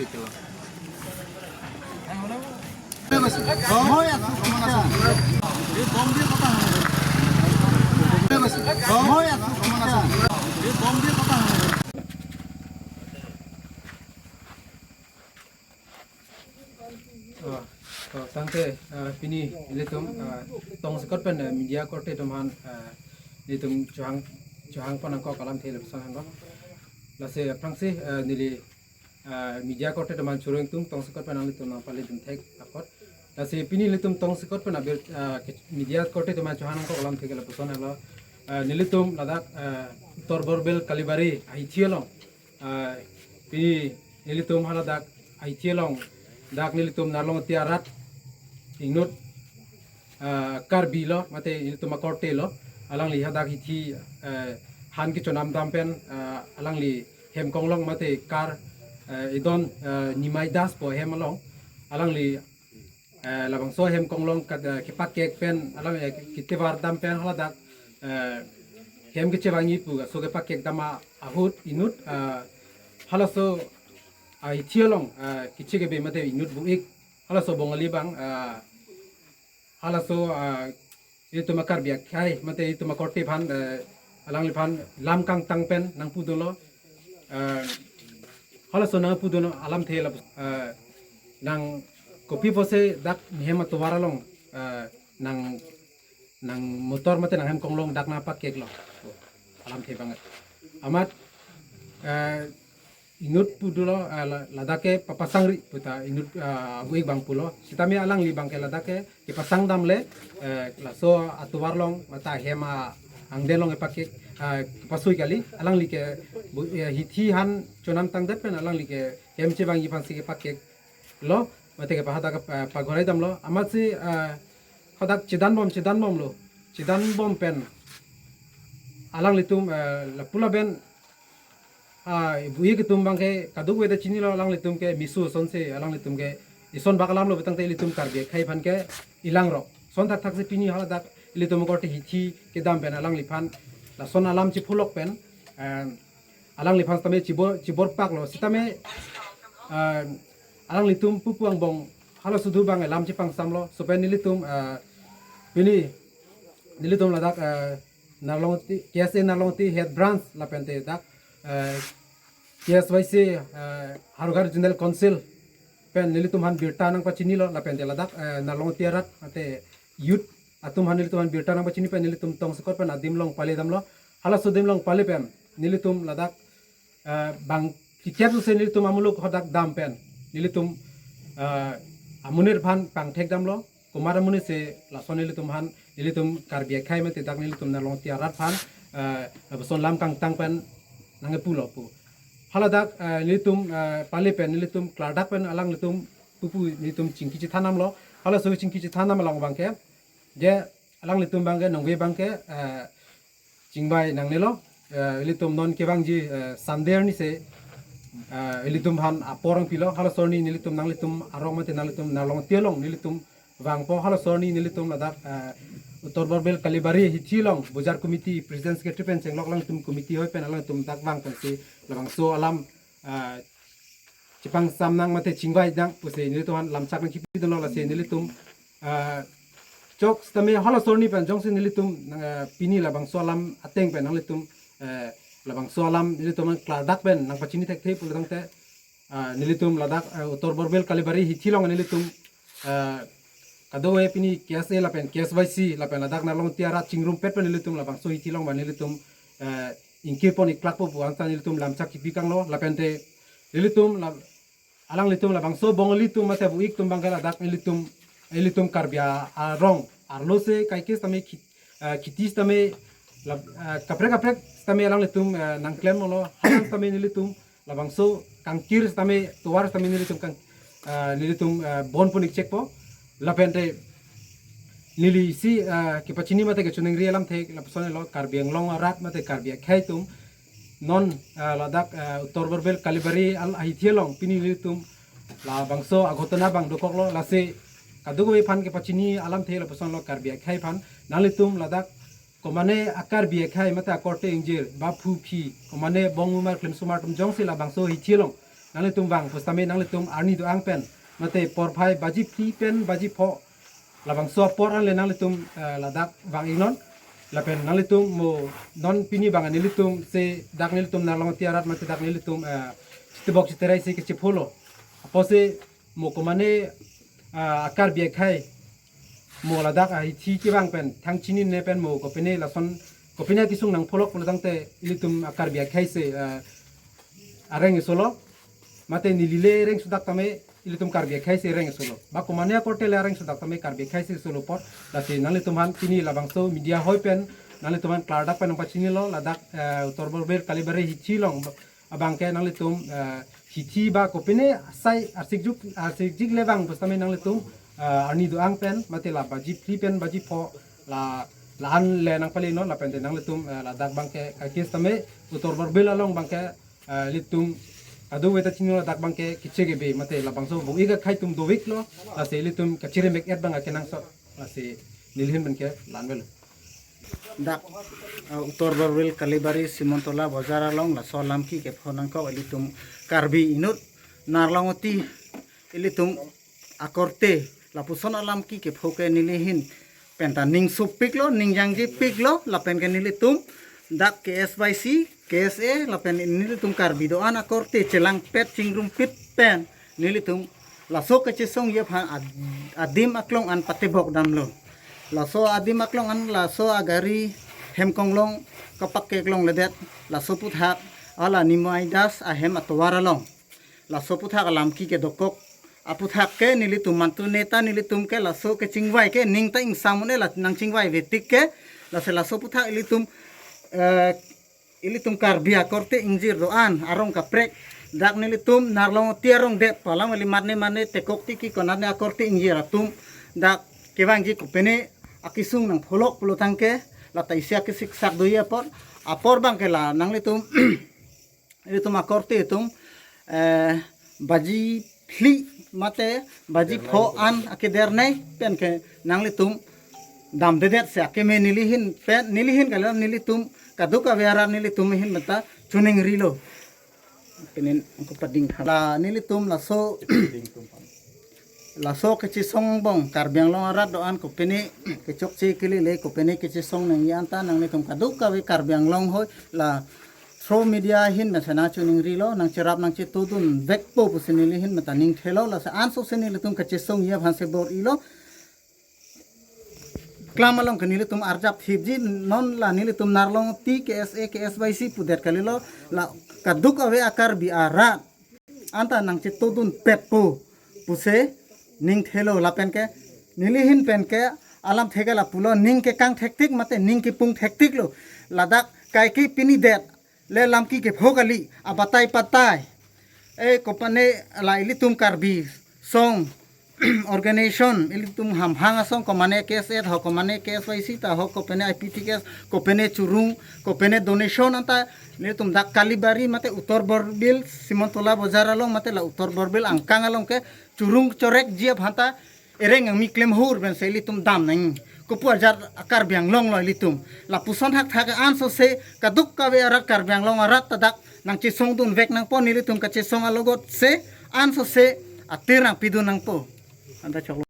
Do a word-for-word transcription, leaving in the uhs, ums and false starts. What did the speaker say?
Ah, oh, tangte, ah, pini ilitum, ah, tongsekot pen, ah, media korte atum aphan, ah, ilitum chohang, chohang pon nangkok alamthe lapuson henlo. Lasi aphrangsi, ah, neli, ah, media korte atum aphan choro ingtung, tongsekot pen nanglitum nangpale dun thek apot. Lasi pini ilitum tongsekot pen abir, ah, ke-, media korte atum aphan chohang nangkok alamthe ke lapuson henlo. Ah, nelitum ladak, ah, Uttar Borbil Kalibari ahithi along, ah, pini nelitum hala dak ahithi along, dak nelitum Narlongti arat inut, ah, Karbi lo, mate nelitum akorte lo, alangli hadak hithi, ah, han kechonam dam pen, ah, alangli hem konglong mate kar, ah, idon, ah, Nimai Das pu ahem along, alangli, eh, labangso hem konglong kat, eh, kepakek pen, alang, eh, ketevar dam pen haladak, eh, hem kechevangji pu, so kepakek dam ahut inut, eh, halaso, ah, hithi along, eh, kiche kebe mate inut bu-ik, halaso Bongali abang, eh, halaso, eh, itum a-Karbi akhei mate itum akorte aphan, eh, alangliphan lam kangtang pen nangpudunlo, eh, halaso nangpudun alamthe la, eh, nang kopi pusi dak nehem atovar along, eh, nang, nang motor mate nang hem konglong dak nangpakeklo, alamthe abang. Amat, eh, inut pudunlo, eh, la-, ladak ke papasangri puta inut, eh, bu-ik abang pulo. Sitame alangli abang ke ladak ke kepasang damle, eh, laso atovar along mate hem angdeng along kepakek, eh, kepasui kali. Alangli ke bu-, eh, hithi han chonam tangdet pen alangli ke hem chevangji aphansi kepakeklo, mate ke pa hadak, eh, pagorai damlo. Amatsi, eh, hadak chedan bom, chedan bomlo. Chedan bom pen alanglitum, eh, lapu laben, ah, bu-ik atum abang ke kadokave ta chinilo, alanglitum ke misu asonsi, alanglitum ke ison bak alamlo, pu tangte ilitum Karbi akhei aphan ke ilangrok. Ason thakthak si pini haladak ilitum akorte hithi kedam pen alangliphan lason alam chepholok pen, eh, alangliphan sitame chibor, chiborpaklo. Sitame, eh, alanglitum pupu angbong halaso do abang lam chepangsamlo. So pen nelitum, eh, pini nelitum ladak, eh, Narlongti, K S A Narlongti Head Branch lapente dak, eh, K S Y C, eh, Howraghat Regional Council pen nelitum aphan birta nangpachinilo, lapente ladak, eh, Narlongti arat mate youth atum aphan nelitum aphan birta nangpachini pen nelitum tongsekot pen adim along pale damlo. Halaso adim along pale pen nelitum ladak, eh, bang tiket usen nelitum amuluk hadak dam pen nelitum, eh, amonit aphan pangthek damlo. Komat amonit si lason nelitum aphan, nelitum Karbi akhei mate dak nelitum Narlongti arat aphan, eh, lapuson lam kangtang pen nangkepulo pu. Haladak, eh, nelitum, eh, pale pen nelitum klardak pen alanglitum pupu nelitum chingki chethan damlo. Halaso chingki chethan dam along abang ke, je alanglitum abang ke, nonve abang ke, eh, chingvai nangnelo, eh, ilitum non kevangji, eh, Sunday arni si, eh, ilitum aphan apor nangpilo, halaso arni nelitum nanglitum arong mate nanglitum Narlongti along nelitum vangpo, halaso arni nelitum ladak, eh, Uttar Borbil Kalibari hithi along Bojar Committee President Secretary pen chenglok alangtum committee hoi pen alangtum dak vang pensi labangso alam, eh, chepangsam nang mate chingvai nang pusi nelitum aphan lamchak nangkipidunlo. Lasi nelitum, eh, chok sitame halaso arni pen jongsi nelitum, eh, pini labangso alam ateng pen nanglitum, eh, labangso alam nelitum nangklardak pen nangpachini thekthe pulo tangte, eh, nelitum ladak, eh, Uttar Borbil Kalibari hithi along nelitum, eh, kadokave pini K S A lapen K S Y C lapen ladak Narlongti arat chingrumpet pen nelitum labangso hithi along ba nelitum, eh, ingkir pon iklakpo pu anta nelitum lamchak kipi kanglo. Lapente nelitum la, alanglitum labangso Bongali atum mate bu-ik atum abang ke ladak nelitum, ilitum Karbi a-, arong arlo si kaike sitame khit-, eh, khiti sitame la, eh, kaprek kaprek sitame alanglitum, eh, nangklemlo, halang sitame nelitum labangso kangkir sitame tovar sitame nelitum kang, eh, nelitum, eh, bon pon ikchekpo. Lapente neli isi, eh, kepachini mate kechoningri alamthe lapuson lo, Karbi Anglong arat mate Karbi akhei atum non, eh, ladak, eh, Uttar Borbil Kalibari al ahithi along pini nelitum labangso aghotona abang dokoklo. Lasi kadokave aphan kepachini alamthe lapuson lo, Karbi akhei aphan nanglitum ladak komane a-Karbi akhei mate akorte ingjir ba phuphi komane bong umar klemsomar atum jongsi labangso hithi along nanglitum vang pusitame nanglitum arni do-ang pen mate porphai baji phli pen baji pho labangso apor anle nanglitum, eh, ladak vang-iknon. Lapen nanglitum mo non pini abang nelitum se dak nelitum Narlongoti arat mate dak nelitum, eh, Chitebok Chiterai se kachepho lo. Apotsi mo komane, ah, Karbi akhei mo ladak ahithi kevang pen thang chinine pen mo kopine lason kopine kesung nangpholok pulotangte ilitum Karbi akhei se, ah, areng eso lo. Mate neli le reng sudak tame ilitum Karbi akhei se reng eso lo. Ba komane akorte le reng sudak tame Karbi akhei se eso lo apot. Lasi nanglitum aphan pini labangso media ahoi pen nanglitum aphan klardak pen nangpachinilo ladak, eh, Uttar Borbil Kalibari hithi along abangke nanglitum, eh, hithi ba kopine asai arsikjik, arsikjik le vang pusitame nanglitum, eh, arni do-ang pen mate la baji phli pen baji pho la la-an le nangpalenon lapente nanglitum, eh, ladak abangke kaikis tame Uttar Borbil along abangke, eh, ilitum kadokave ta chinilo ladak abangke keche kebe mate labangso bung-ik akhei atum dovik lo. Lasi ilitum kachirim ek-et abang akenangsot. Lasi neli ahin pen ke la-an avelo. Dak, uh, Uttar Borbil Kalibari Simontola Bojar along laso alamki kepho nangkok ilitum Karbi inut Narlongoti ilitum akorte lapuson alamki kepho ke neli ahin penta ning sopik lo, ning jangjepik lo, lapen ke nelitum dak K S Y C, K S A, lapen nelitum Karbi do-an akorte chelangpet chingrumpit pen nelitum laso kachesongji aphan ad-, adim aklong an patebok damlo. Laso adim aklong an laso agari hem konglong kapak keklongledet laso aputhak hala Nimai Das ahem atovar along. Laso aputhak alamki kedokok aputhak ke nelitum mantu neta nelitum ke laso kechingvai ke ning ta ingsam un-e la nangchingvai vetik ke lasi laso aputhak ilitum, eh, ilitum Karbi akorte ingjir do-an arong kaprek dak nelitum Narlongoti arong det palam ali matne mane tekok tiki konatne akorte ingjir atum dak kevangji kopine akesung nangpholok pulotangte lata isi akesik sak doji apor apor abangke la nanglitum ilitum akorte atum, eh, baji phli mate baji pho an akedernei pen ke nanglitum damdedet se akeme neli ahin pen neli ahin kali nelitum kadokave arat nelitum ahin penta choningrilo. Pinin angko pading tha. La nelitum laso laso kachesong angbong Karbi Anglong arat do-an kopine kechokche kelele kopine kachesong nangji anta nanglitum kadokave Karbi Anglong ahoi la through media ahin mesen nangchoningrilo nangcherap nangchetodun vekpo pusi neli ahin meta ning thelo lasi ansose nelitum kachesongji aphansi bor-ilo. Klam along ke nelitum arjap thipji non la nelitum Narlongoti K S A K S Y C pudet kalilo la kadokave a-Karbi arat anta nangchetodun petpo pusi ning thelo lapen ke neli ahin pen ke alam thek ke lapulo ning kekang thektik mate ning kepung thektik lo ladak kaike pini det le lamki kepho kali abatai patai. Eh, kopane la ilitum Karbi song organization ilitum hamhang asong komane K S A ho komane K S Y C ta ho kopane I P T K S kopane churung kopane donation anta nelitum dak Kalibari mate Uttar Borbil Simontola Bojar along mate la Uttar Borbil angkang along ke churung chorekji aphanta ereng angmi klem hur pensi ilitum dam nang. Kopu ajat a-Karbi Anglong lo ilitum. Lapuson thakthak ansose kadokave arat Karbi Anglong arat ta dak nangchesongdun vek nangpo nelitum kachesong alogotsi ansose atir nangpidun nangpo. Anta choklo.